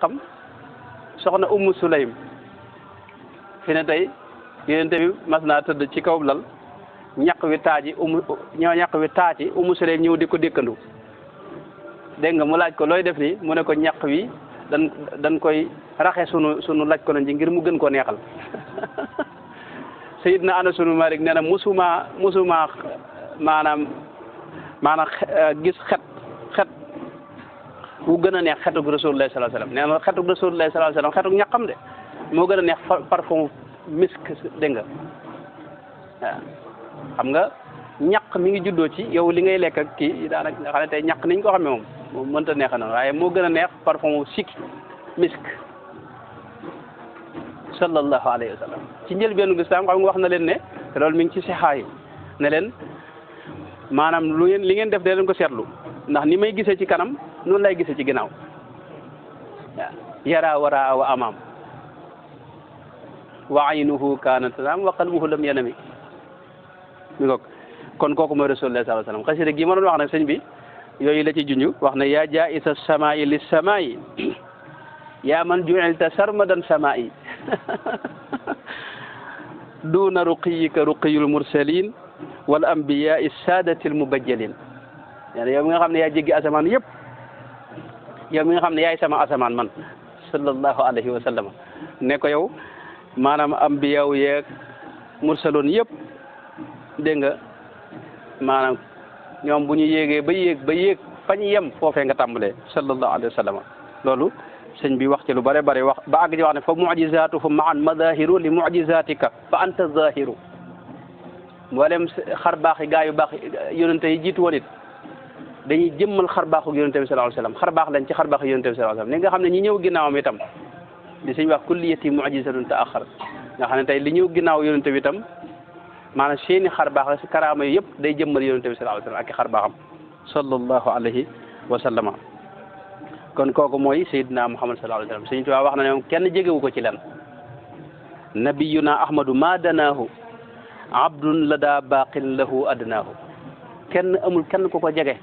xam soxna Ummu Sulaym fi ne tey yonent bi mas naa tëdd ci kaw lal ñaq wi taaji ñaq wi taaci Ummu Sulaym ñëw di ko dékkandu dégg nga mu laaj ko looy def nii mu ne ko ñaq wi dañ koy raxe sunu laaj ko nañ ci ngir mu gën koo neexal Sayyidna Anas ibn Malik nee na musuma maanaam gis xet bu gën a neex xetug Rasulullah sallallahu alayhi wasallam nee na xetug Rasulullah sallallahu alayhi wasallam xetug ñaqam de moo gën a neex parfum misk dégg nga waaw xam nga ñaq mi ngi juddoo ci yow li ngay lekk ak kii daanaka nga xam ne tey ñaq niñ ko xamee moom mënta neex noonu waaye moo gën a neex parfum sikki misk sallallahu alayhi wa sallam ci njëlbeenu lislaam xam nga wax na leen ne te loolu mi ngi ci sixaayi ne leen maanaam li ngeen def de leen ko seetlu ndax ni may gisee ci kanam noonu lay gisee ci ginnaaw waaw yara wara wa amam wa aynuhu kaanat tanaam wa qalbuhu lam yanami mi ngoog kon kooku mooy rasulullah sallallahu alayhi wa sallam xasida gi ma doon wax nag sëñ bi yooyu la ci junj wax ne yaa jaa'isa samaa'i lis samaa'i yaa man ju'ilta sarmadan samaa'i duuna ruqiyika ruqiyul mursalin wal anbiya'i saadatil mubajjalin yow mi nga xam ne yaa jéggi asamaan yëpp yow mi nga xam ne yaay sama asamaan man sallallahu alayhi wa sallam ne ko yow maanaam ambiyaaw yeeg mursaloon yëpp dégg nga maanaam ñoom bu ñu yéegee ba yéeg fañ yem foofee nga tàmbalee sallallahu alayhi wa sallam loolu sëñ bi wax ci lu bare bare wax ba àgg ci wax ne fa mu'jizatuhum ma'an madahiru li mu'jizatika fa anta zahiru mboolem xar baax yi gaa yu baax yonente yi jiitu woon it dañuy jëmmal xar baaxu yonente bi sallallahu alayhi wasallam xar baax lañ ci xar baaxu yonente bi sallallahu alayhi wasallam ni nga xam ne ñi ñëw ginnaawam itam di sëñ wax kulliyati mu'jizatun ta'akhkhar nga xam ne tey li ñëw ginnaaw yonente bi itam maanaam seeni xar baax la si karaama yi yëpp day jëmmal yonente bi sallallahu alayhi wasallam ak i xar baaxam sallallahu alayhi wa sallama kon kooku mooy Seydina Muhammad sallallahu alayhi wa sallam Sëñ Tuubaa wax na ne moom kenn jegewu ko ci len nabiyuna ahmadu ma danaahu abdun lada baqin lahu adnaahu kenn amul kenn ku ko jege